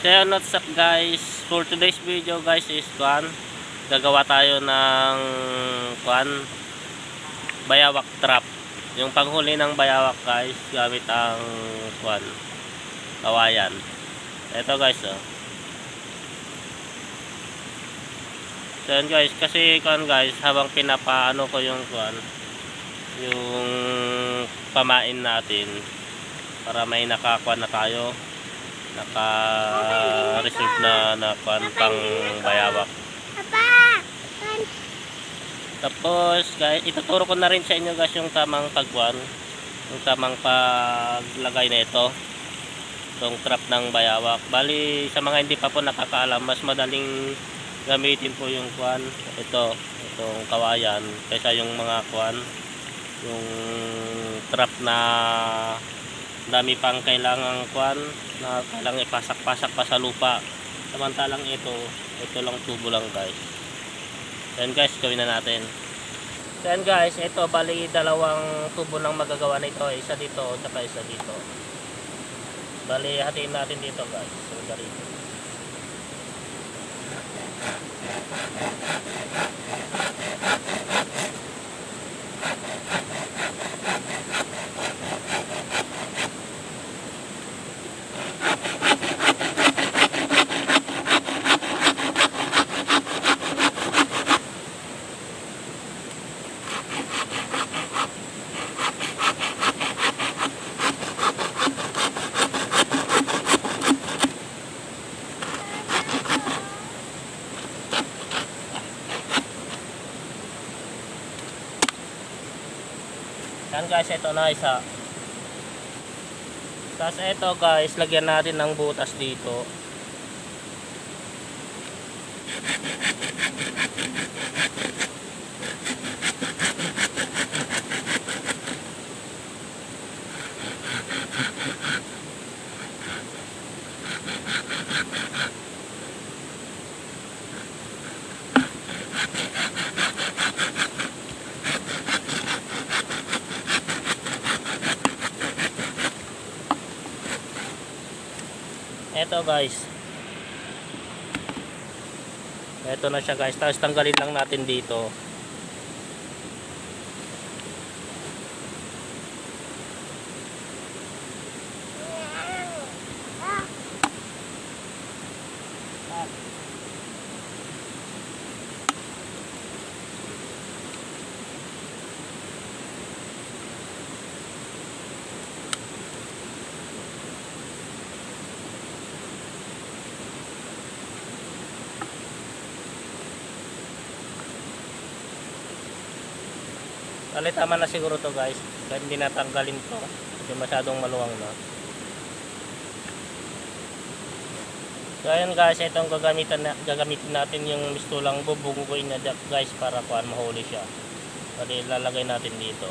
So yun, what's up guys, for today's video guys is gagawa tayo ng bayawak trap. Yung panghuli ng bayawak guys gamit ang kawayan. Ito guys So yun guys, kasi guys, habang pinapaano ko yung yung pamain natin para may nakakuha na tayo, naka-reserve na pang bayawak. Tapos guys, ituturo ko na rin sa inyo guys yung tamang yung tamang paglagay na itong trap ng bayawak. Bali sa mga hindi pa po nakakaalam, mas madaling gamitin po yung itong kawayan kaysa yung mga yung trap na dami pang kailangang na kailangan ipasak-pasak pa sa lupa. Samantalang ito lang tubo lang guys. Yan guys, gawin na natin. Yan guys, ito bali dalawang tubo lang magagawa nito, isa dito at saka isa dito. Bali hatiin natin dito guys. So dito. Yan guys, ito na isa. Tapos ito guys, lagyan natin ng butas dito. Ito guys, ito na siya guys. Tapos tanggalin lang natin dito. Bali tama na siguro to guys, kahit hindi natanggalin to kasi masyadong maluwang na. So ayan guys, itong gagamitin natin yung mistulang bubungguin na jack guys para mahuli siya. Bali lalagay natin dito.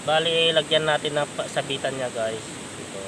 Bali lagyan natin ng sabitan niya guys. Ito.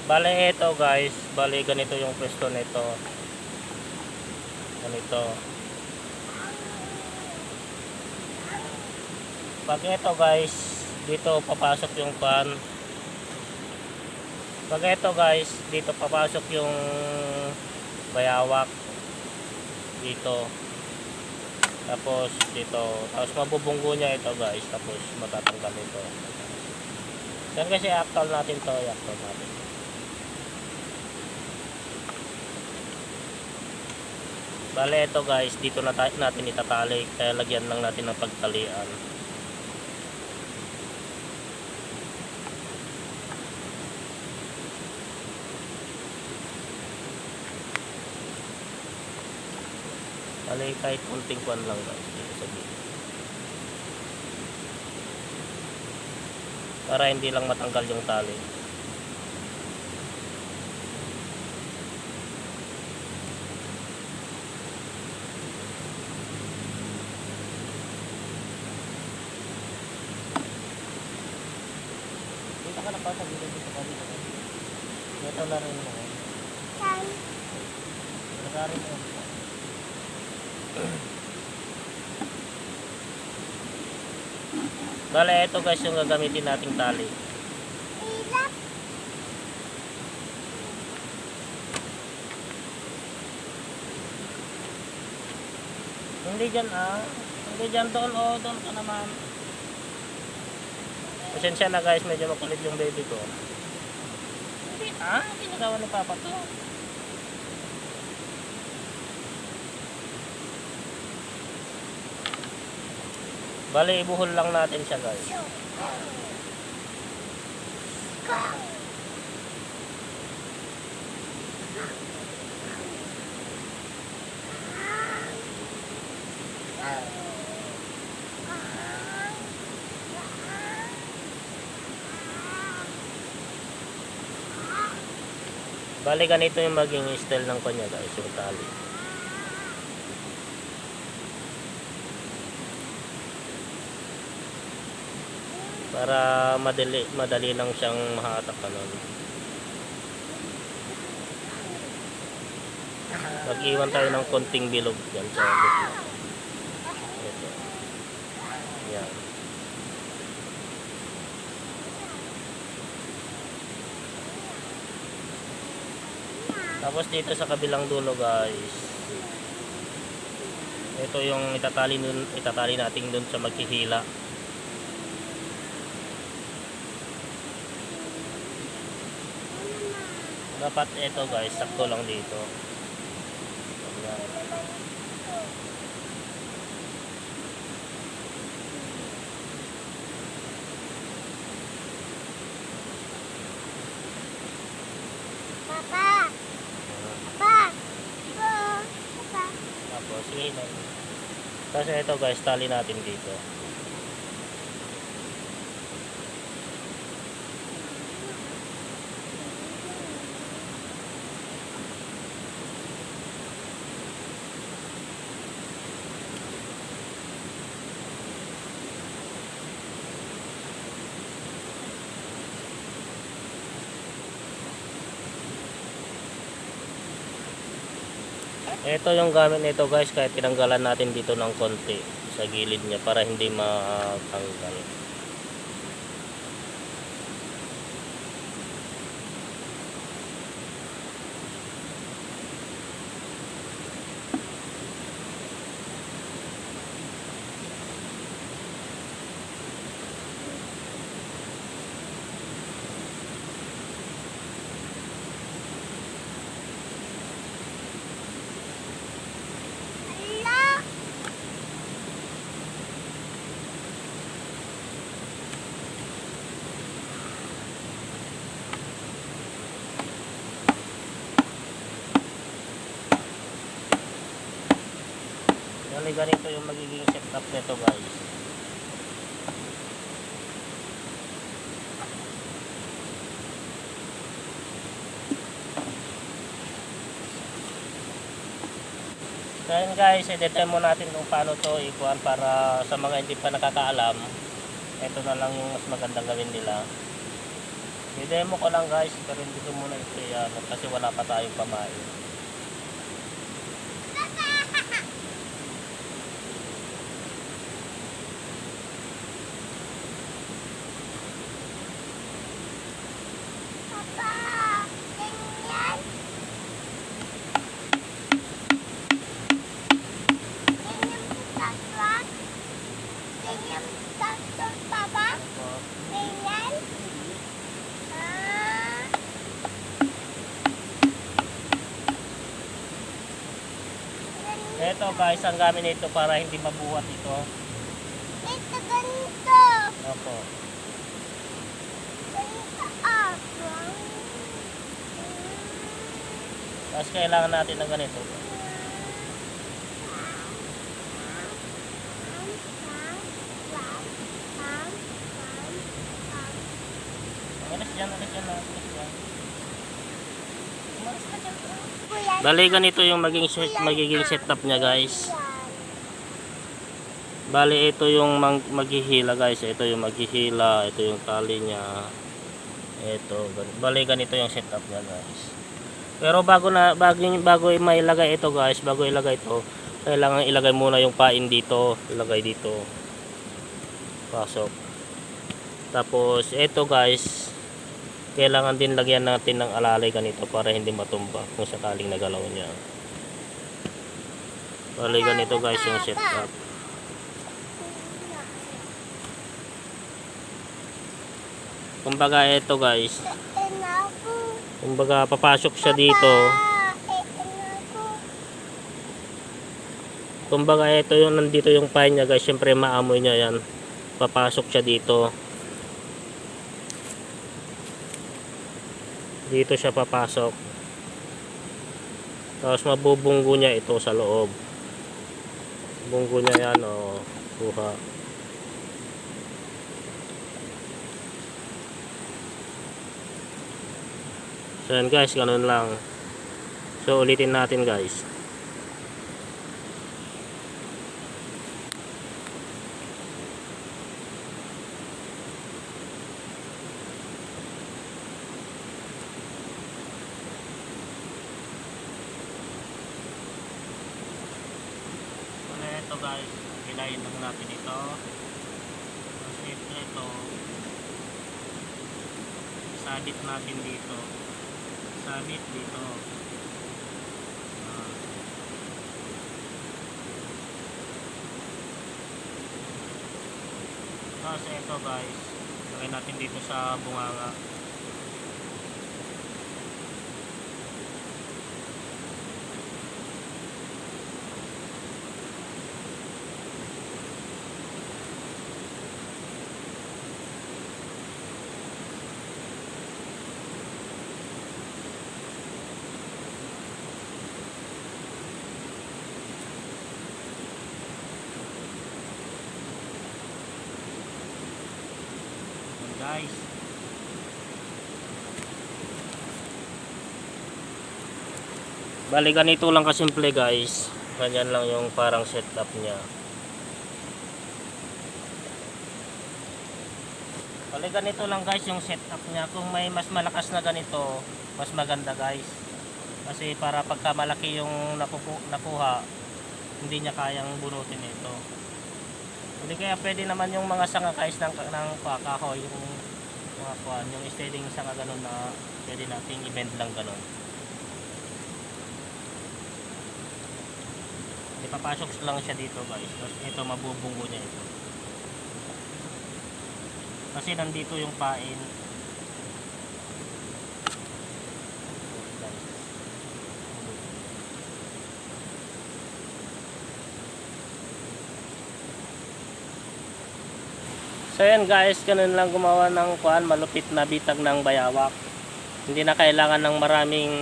Bale ito guys, bale ganito yung pwesto nito. Ganito. Pag ito guys, dito papasok yung Pag ito guys, dito papasok yung bayawak dito, tapos dito, tapos mabubunggo niya ito guys, tapos matatanggal ito. Yan kasi i-actual natin to, i-actual natin. Bale ito guys, dito na natin itatali, kaya lagyan lang natin ng pagtalian. Bale kahit konting kwan lang guys dito sa gilid, para hindi lang matanggal yung tali. Dito ka na pa sa gilid, dito ka dito. Ito na rin mo. Nagarin mo. Bale ito guys yung gagamitin nating tali. Hindi dyan hindi dyan, doon doon ka naman. Pasensya na guys, medyo makulit yung baby ko. Hindi ginagawa ni Papa to. Bale ibuhol lang natin siya guys. Bale ganito yung maging style ng kanya guys, yung tali. Para madali lang siyang mahatak kanon. Mag-iwan tayo ng konting bilog yan sa gitna. Ito. Yan. Tapos dito sa kabilang dulo guys, ito yung itatali natin dun sa maghihila. Dapat ito guys, sakto lang dito. Ayan. Papa. Tapos ihinan. Kasi ito guys, tali natin dito. Ito yung gamit nito guys, kahit tinanggalan natin dito ng konti sa gilid niya para hindi matanggal. Ganito yung magiging setup nito guys. Kaya guys, i-demo natin kung paano to ikuan para sa mga hindi pa nakakaalam. Ito na lang yung mas magandang gawin nila. I-demo ko lang guys, pero hindi ko muna ito kasi wala pa tayong pamain. Ito guys, ang gamit nito para hindi mabuhat ito. Ito ganito. Opo. Ganito Tapos kailangan natin ng ganito. Alis dyan, alis dyan, alis dyan. Bali, ganito yung magiging setup niya guys. Bali, ito yung maghihila guys. Ito yung maghihila. Ito yung tali niya. Ito. Bali, ganito yung setup niya guys. Pero bago mailagay ito guys, bago ilagay ito, kailangan ilagay muna yung pain dito. Ilagay dito. Pasok. Tapos, ito guys, kailangan din lagyan natin ng alalay ganito para hindi matumba kung sakaling nagalaw niya. Bali, ganito guys yung setup. Kumbaga ito guys, kumbaga papasok siya dito. Kumbaga ito yung nandito yung pain niya guys, syempre maamoy niya yan. Papasok siya dito. Dito siya papasok. Tapos mabubunggo niya ito sa loob. Bunggo niya yan, o kuha. So yan guys, ganun lang. So ulitin natin guys. Ito guys, hilayin lang natin ito. Tapos ito, sabit natin dito. Sabit dito. Tapos ito guys, lagay natin dito sa bunganga. Guys, bali ganito lang kasimple guys. Ganyan lang yung parang setup niya. Bali ganito lang guys yung setup niya. Kung may mas malakas na ganito, mas maganda guys. Kasi para pagka malaki yung nakuha, hindi niya kayang bunutin ito. Hindi, kaya pwede naman yung mga sanga guys ng kahoy, yung mga kuan, yung steading sanga ganun na pwede nating i-bend lang ganun. Ipapasok lang siya dito guys. Tapos ito mabubunggo niya ito. Kasi nandito yung pain. So yan guys, ganun lang gumawa ng kuan, malupit na bitag ng bayawak. Hindi na kailangan ng maraming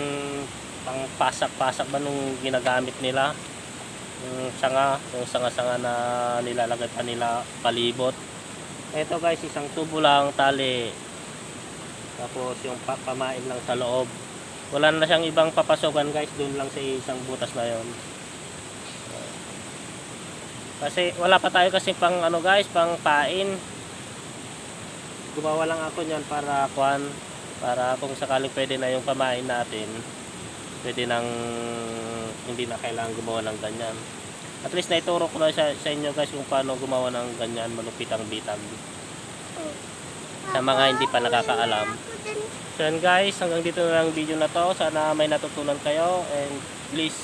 pang pasak-pasak ba nung ginagamit nila. Yung sanga na nilalagay pa nila palibot. Ito guys, isang tubo lang, tali. Tapos yung pamain lang sa loob. Wala na siyang ibang papasokan guys, dun lang sa isang butas na yon. Kasi wala pa tayo kasi pang ano guys, pang pain. Gumawa lang ako niyan para kung sakaling pwede na yung pamain natin, pwede nang hindi na kailangan gumawa ng ganyan. At least naituro ko na sa inyo guys kung paano gumawa ng ganyan, malupit ang bitag sa mga hindi pa nakakaalam. So yan guys, hanggang dito na lang video na to. Sana may natutunan kayo, and please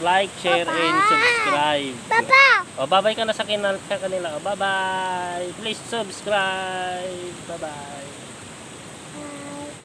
like, share, and subscribe. Papa! O, bye-bye ka na sa kanila. O, bye-bye. Please subscribe. Bye-bye.